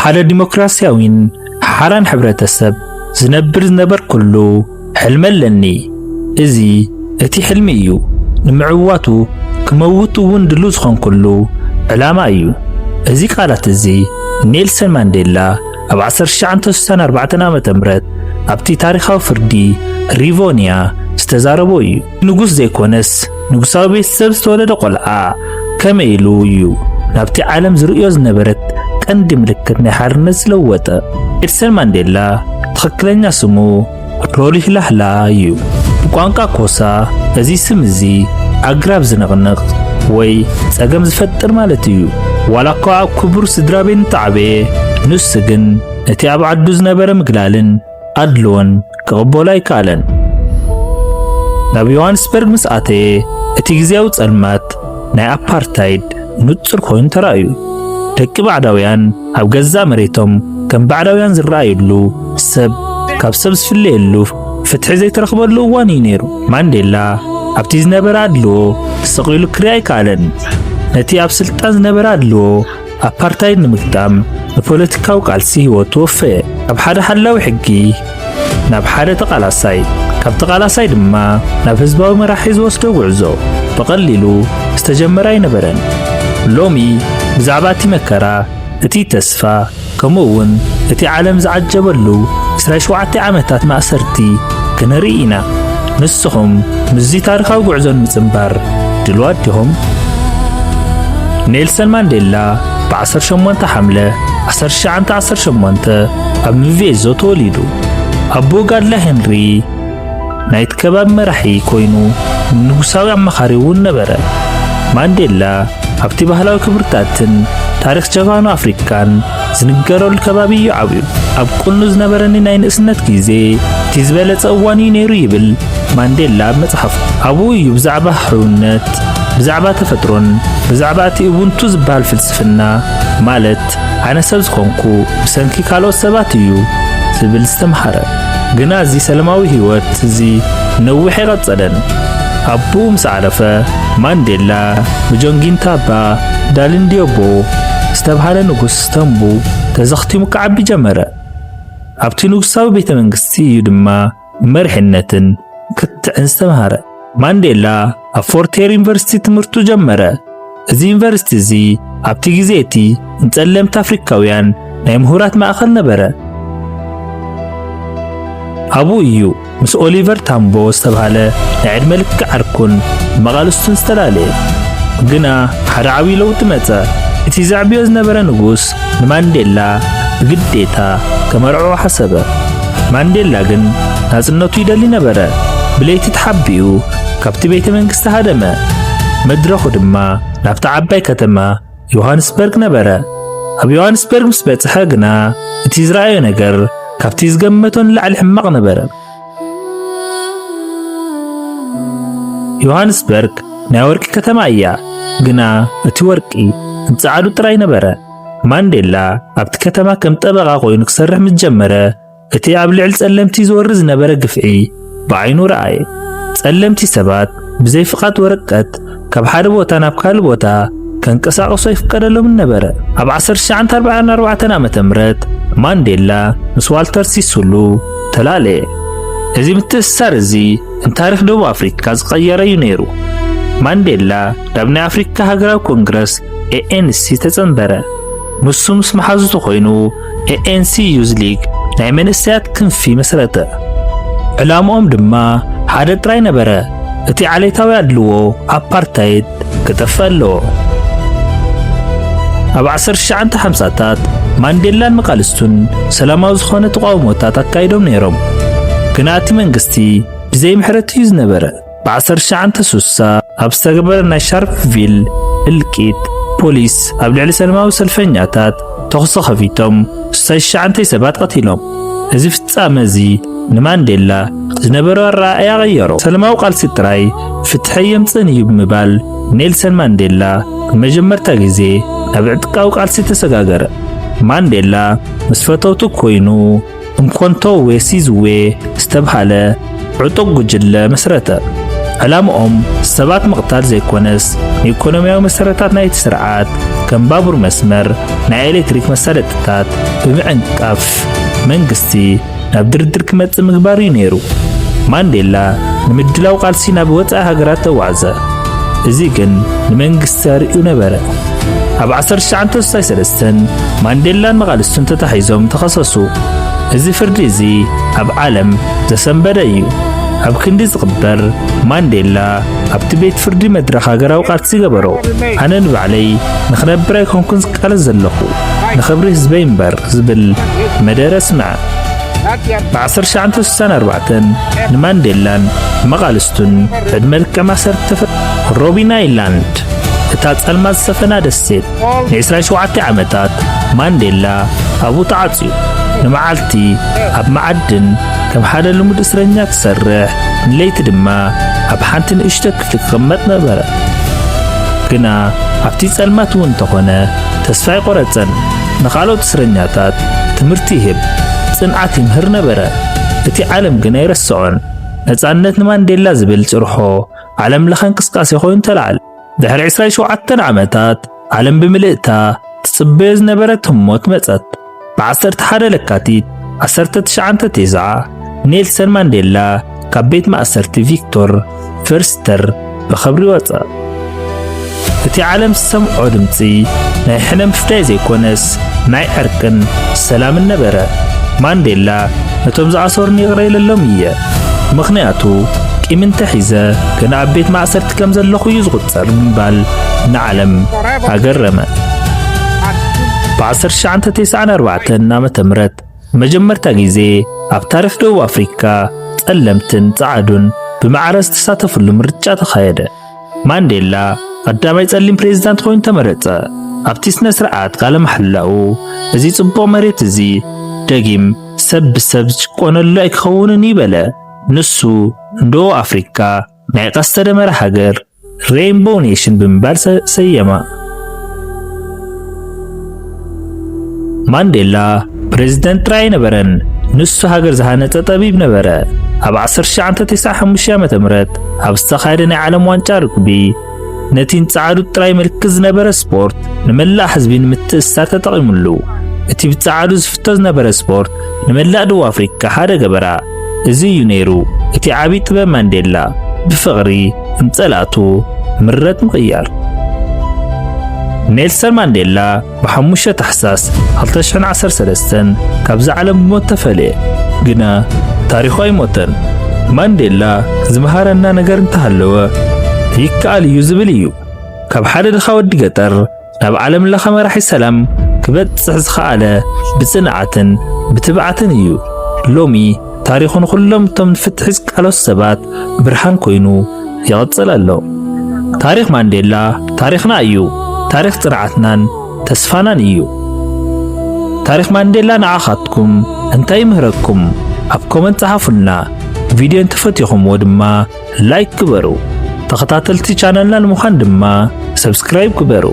ሓደ ዲሞክራሲያዊን ሓራን ሕብረተሰብ ዝነብር ዝነበርኩሉ ሕልሚ ኣለኒ። እዚ እቲ ሕልሚ እዩ። ንምዕዋቱ ክመውት እውን ድሉ ዝኾንኩሉ ዕላማ እዩ። እዚ ቃላት እዚ ኔልሰን ማንዴላ ኣብ ዓሰርተ ትሽዓተ ስሳን ኣርባዕተን ዓመተ ምህረት ኣብቲ ታሪኻዊ ፍርዲ ሪቮኒያ ዝተዛረቦ እዩ። ንጉስ ዘይኮነስ ንጉሳዊ ቤተሰብ ዝተወለደ ቆልዓ ከመይ ኢሉ እዩ ናብቲ ዓለም ዝርእዮ ዝነበረት ቀንዲ ምልክት ናይ ሓርነት ዝለወጠ? ኔልሰን ማንዴላ ትኽክለኛ ስሙ ሮሊህላህላ እዩ። ብቋንቋ ኮሳ እዚ ስም እዚ ኣግራብ ዝንቕንቕ ወይ ጸገም ዝፈጥር ማለት እዩ። ዋላ እኳ ኣብ ክቡር ስድራ ቤት እንተዓበየ፣ ንሱ ግን ነቲ ኣብ ዓዱ ዝነበረ ምግላልን ኣድልዎን ክቕበሎ ኣይከኣለን። ናብ ዮሃንስበርግ ምስ ኣተየ፣ እቲ ግዜያዊ ጸልማት ናይ ኣፓርታይድ ንጹር ኮይኑ ተራእዩ። ደቂ ባዕዳውያን ኣብ ገዛእ መሬቶም ከም ባዕዳውያን ዝረኣዩሉ፣ ሰብ ካብ ሰብ ዝፍለየሉ፣ ፍትሒ ዘይተረኽበሉ እዋን እዩ ነይሩ። ማንዴላ ኣብቲ ዝነበረ ኣድልዎ ስቕ ኢሉ ክርኢ ኣይከኣለን። ነቲ ኣብ ስልጣን ዝነበረ ኣድልዎ ኣፓርታይድ ንምግጣም ንፖለቲካዊ ቃልሲ ህይወቱ ወፈየ። ካብ ሓደ ሓላዊ ሕጊ ናብ ሓደ ተቓላሳይ፣ ካብ ተቓላሳይ ድማ ናብ ህዝባዊ መራሒ ዝወስዶ ጉዕዞ ብቐሊሉ ዝተጀመረ ኣይነበረን። ሎሚ ብዛዕባ እቲ መከራ፣ እቲ ተስፋ፣ ከምኡ እውን እቲ ዓለም ዝዓጀበሉ ዕስራን ሸውዓተን ዓመታት ማእሰርቲ ክንርኢ ኢና። ንስኹም ምስዚ ታሪኻዊ ጉዕዞ ንምጽንባር ድሉዋት ዲኹም? ኔልሰን ማንዴላ ብ ዓሰርተ ሸሞንተ ሓምለ ዓሰርተ ትሽዓተ ዓሰርተ ሸሞንተ ኣብ ምቬዞ ተወሊዱ። ኣቦኡ ጋድላ ሄንሪ ናይቲ ከባቢ መራሒ ኮይኑ ንጉሳዊ ኣማኻሪ እውን ነበረ። ማንዴላ ኣብቲ ባህላዊ ክብርታትን ታሪኽ ጀጋኑ ኣፍሪካን ዝንገረሉ ከባቢ እዩ ዓብዩ። ኣብ ቁኑ ዝነበረኒ ናይ ንእስነት ግዜ እቲ ዝበለጸ እዋን እዩ ነይሩ ይብል ማንዴላ ኣብ መጽሓፉ። ኣብኡ እዩ ብዛዕባ ሕውነት፣ ብዛዕባ ተፈጥሮን ብዛዕባ እቲ ኡቡንቱ ዝበሃል ፍልስፍና፣ ማለት ኣነ ሰብ ዝኾንኩ ብሰንኪ ካልኦት ሰባት እዩ ዝብል ዝተምሃረ። ግና እዚ ሰላማዊ ህይወት እዚ ነዊሕ ኣይቐጸለን። ኣቦኡ ምስ ዓረፈ፣ ማንዴላ ብጆንጊንታባ ዳልንዲዮቦ ዝተብሃለ ንጉስ ተምቡ ተዘኽቲሙ ክዓቢ ጀመረ። ኣብቲ ንጉሳዊ ቤተ መንግስቲ እዩ ድማ መሪሕነትን ክትዕን ዝተምሃረ። ማንዴላ ኣብ ፎርቴር ዩኒቨርሲቲ ትምህርቱ ጀመረ። እዚ ዩኒቨርሲቲ እዚ ኣብቲ ግዜ እቲ ንጸለምቲ ኣፍሪካውያን ናይ ምሁራት ማእከል ነበረ። ኣብኡ እዩ ምስ ኦሊቨር ታምቦ ዝተብሃለ ናይ ዕድመ ልክዕ ዓርኩን መቓልስቱን ዝተላለየ። ግና ሓደ ዓብዪ ለውጢ መጸ። እቲ ዘዕብዮ ዝነበረ ንጉስ ንማንዴላ ብግዴታ ከመርዕዎ ሓሰበ። ማንዴላ ግን ናጽነቱ ይደሊ ነበረ። ብለይቲ ተሓቢኡ ካብቲ ቤተ መንግስቲ ሃደመ። መድረኹ ድማ ናብታ ዓባይ ከተማ ዮሃንስበርግ ነበረ። ኣብ ዮሃንስበርግ ምስ በጽሐ ግና እቲ ዝረኣዮ ነገር ካብቲ ዝገመቶ ንላዕሊ ሕማቕ ነበረ። ዮሃንስበርግ ናይ ወርቂ ከተማ እያ፣ ግና እቲ ወርቂ ንጸዓዱ ጥራይ ነበረ። ማንዴላ ኣብቲ ከተማ ከም ጠበቓ ኮይኑ ክሰርሕ ምስ ጀመረ፣ እቲ ኣብ ልዕሊ ጸለምቲ ዝወርድ ዝነበረ ግፍዒ ብዓይኑ ረኣየ። ጸለምቲ ሰባት ብዘይ ፍቓድ ወረቀት ካብ ሓደ ቦታ ናብ ካልእ ቦታ ከንቀሳቐሱ ኣይፍቀደሎምን ነበረ። ኣብ ዓሰርተ ትሽዓተ ኣርባዓን ኣርባዕተን ዓመተ ምህረት ማንዴላ ምስ ዋልተር ሲሱሉ ተላለየ። እዚ ምትእስሳር እዚ ንታሪኽ ደቡብ ኣፍሪካ ዝቐየረ እዩ ነይሩ። ማንዴላ ናብ ናይ ኣፍሪካ ሃገራዊ ኮንግረስ ኤ ኤን ሲ ተጸንበረ። ንሱ ምስ መሓዙቱ ኮይኑ ኤ ኤን ሲ ዩዝ ሊግ ናይ መንእሰያት ክንፊ መስረተ። ዕላምኦም ድማ ሓደ ጥራይ ነበረ፣ እቲ ዓሌታዊ ኣድልዎ ኣፓርታይድ ክጠፍእ ኣለዎ። ኣብ ዓሰርተ ትሽዓተ ሓምሳታት ማንዴላን መቓልስቱን ሰላማዊ ዝኾነ ተቓውሞታት ኣካይዶም ነይሮም። ግና እቲ መንግስቲ ብዘይ ምሕረት እዩ ዝነበረ። ብ ዓሰርተ ትሽዓተ ስሳ ኣብ ዝተገበረ ናይ ሻርፕቪል እልቂት፣ ፖሊስ ኣብ ልዕሊ ሰላማዊ ሰልፈኛታት ተኹሲ ከፊቶም ስሳ ትሽዓተ ሰባት ቀቲሎም። እዚ ፍጻመ እዚ ንማንዴላ ዝነበሮ ኣረኣእያ ቀየሮ። ሰላማዊ ቃልሲ ጥራይ ፍትሒ የምጽእን እዩ ብምባል ኔልሰን ማንዴላ ንመጀመርታ ግዜ ናብ ዕጥቃዊ ቃልሲ ተሰጋገረ። ማንዴላ ምስ ፈተውቱ ኮይኑ እንኮንቶ ዌ ሲዝዌ ዝተብሃለ ዕጡቕ ጉጅለ መስረተ። ዕላምኦም ሰባት ምቕታል ዘይኮነስ፣ ንኢኮኖሚያዊ መሰረታት ናይቲ ስርዓት፣ ከም ባቡር መስመር፣ ናይ ኤሌክትሪክ መሳለጥታት ብምዕንቃፍ፣ መንግስቲ ናብ ድርድር ክመጽእ ምግባር እዩ ነይሩ። ማንዴላ ንምድላው ቃልሲ ናብ ወጻኢ ሃገራት ተጓዕዘ። እዚ ግን ንመንግስቲ ኣርእዩ ነበረ። ኣብ ዓሰርተ ትሽዓተ ስሳይ ሰለስተን ማንዴላን መቓልስቱን ተታሒዞም ተኸሰሱ። እዚ ፍርዲ እዚ ኣብ ዓለም ዘሰንበደ እዩ። ኣብ ክንዲ ዝቕበር፣ ማንዴላ ኣብቲ ቤት ፍርዲ መድረኽ ሃገራዊ ቃልሲ ገበሮ። ኣነ ንባዕለይ ንኽነብር ኣይኮንኩን ዝቃለስ ዘለኹ፣ ንኽብሪ ህዝበይ እምበር ዝብል መደረ ኣስምዐ። ብ ዓሰርተ ትሽዓተ ስሳን ኣርባዕተን ንማንዴላን መቓልስቱን ዕድመ ልክዕ ማእሰርቲ ተፈ-፣ ሮቢን ኣይላንድ፣ እታ ጸልማት ዝሰፈና ደሴት፣ ን ዕስራን ሸውዓተን ዓመታት ማንዴላ ኣብኡ ተዓጽዩ። ንመዓልቲ ኣብ መዓድን ከም ሓደ ልሙድ እስረኛ ክሰርሕ፣ ንለይቲ ድማ ኣብ ሓንቲ ንእሽቶ ክፍሊ ክቕመጥ ነበረ። ግና ኣብቲ ጸልማት እውን እንተኾነ ተስፋ ኣይቆረጸን። ንኻልኦት እስረኛታት ትምህርቲ ይህብ፣ ጽንዓት ይምህር ነበረ። እቲ ዓለም ግን ኣይረስዖን። ነጻነት ንማንዴላ ዝብል ጭርሖ ዓለም ለኸ እንቅስቃሴ ኮይኑ ተላዕለ። ድሕሪ ዕስራን ሸውዓተን ዓመታት ዓለም ብምልእታ ትጽበዮ ዝነበረት ህሞት መጸት። ብ ዓሰርተ ሓደ ለካቲት ዓሰርተ ትሽዓተ ተስዓ ኔልሰን ማንዴላ ካብ ቤት ማእሰርቲ ቪክቶር ቨርስተር ብኽብሪ ወጸ። እቲ ዓለም ዝሰምዖ ድምጺ ናይ ሕነ ምፍዳይ ዘይኮነስ ናይ ዕርቅን ሰላምን ነበረ። ማንዴላ ነቶም ዝኣሰሩኒ ይቕረ ኢለሎም እየ። ምኽንያቱ ቂም እንተሒዘ ገና ኣብ ቤት ማእሰርቲ ከም ዘለኹ እዩ ዝቑጸር ምባል ንዓለም ኣገረመ። ብ ዓሰርተ ትሽዓተ ተስዓን ኣርባዕተን ዓመተ ምህረት ንመጀመርታ ግዜ ኣብ ታሪኽ ደቡብ ኣፍሪካ ጸለምትን ጸዓዱን ብማዕረ ዝተሳተፍሉ ምርጫ ተኻየደ። ማንዴላ ቀዳማይ ጸሊም ፕሬዝዳንት ኮይኑ ተመረጸ። ኣብቲ ስነ ስርዓት ቃለ ማሕላኡ፣ "እዚ ጽቡቕ መሬት እዚ ደጊም ሰብ ብሰብ ዝጭቆነሉ ኣይክኸውንን" እዩ በለ። ንሱ ንደቡብ ኣፍሪካ ናይ ቀስተ ደመራ ሃገር፣ ሬይንቦው ኔሽን፣ ብምባል ሰ-፣ ሰየማ። ማንዴላ ፕሬዝደንት ጥራይ ኣይነበረን፣ ንሱ ሃገር ዝሃነጸ ጠቢብ ነበረ። ኣብ ዓሰርተ ትሽዓተ ተስዓን ሓሙሽተን ዓመተ ምህረት ኣብ ዝተኻየደ ናይ ዓለም ዋንጫ ርግቢ፣ ነቲ ንጸዓዱ ጥራይ ምልክት ዝነበረ ስፖርት ንመላእ ህዝቢ ንምትእስሳር ተጠቒሙሉ። እቲ ብጸዓዱ ዝፍቶ ዝነበረ ስፖርት ንመላእ ደቡብ ኣፍሪካ ሓደ ገበራ። እዚ እዩ ነይሩ እቲ ዓቢ ጥበብ ማንዴላ፣ ብፍቕሪ ንጸላእቱ ምረት ምቕያር። ኔልሰን ማንዴላ ብ ሓሙሽተ ታሕሳስ ክልተ ሽሕን ዓሰርተ ሰለስተን ካብዛ ዓለም ብሞት ተፈልየ። ግና ታሪኹ ኣይሞተን። ማንዴላ ዝመሃረና ነገር እንተሃለወ፣ ይከኣል እዩ ዝብል እዩ። ካብ ሓደ ድኻ ወዲ ገጠር ናብ ዓለም ለኸ መራሒ ሰላም ክበጽሕ ዝኸኣለ ብጽንዓትን ብትብዓትን እዩ። ሎሚ ታሪኹ ንኹሎም እቶም ንፍትሒ ዝቃለሱ ሰባት ብርሃን ኮይኑ ይቕጽል ኣሎ። ታሪኽ ማንዴላ ታሪኽና እዩ። ታሪኽ ጽንዓትናን ተስፋናን እዩ። ታሪኽ ማንዴላ ንዓኻትኩም እንታይ ይምህረኩም? ኣብ ኮመንት ጸሓፉልና። ቪድዮ እንተፈቲኹምዎ ድማ ላይክ ግበሩ። ተኸታተልቲ ቻነልና ንምዃን ድማ ሰብስክራይብ ግበሩ።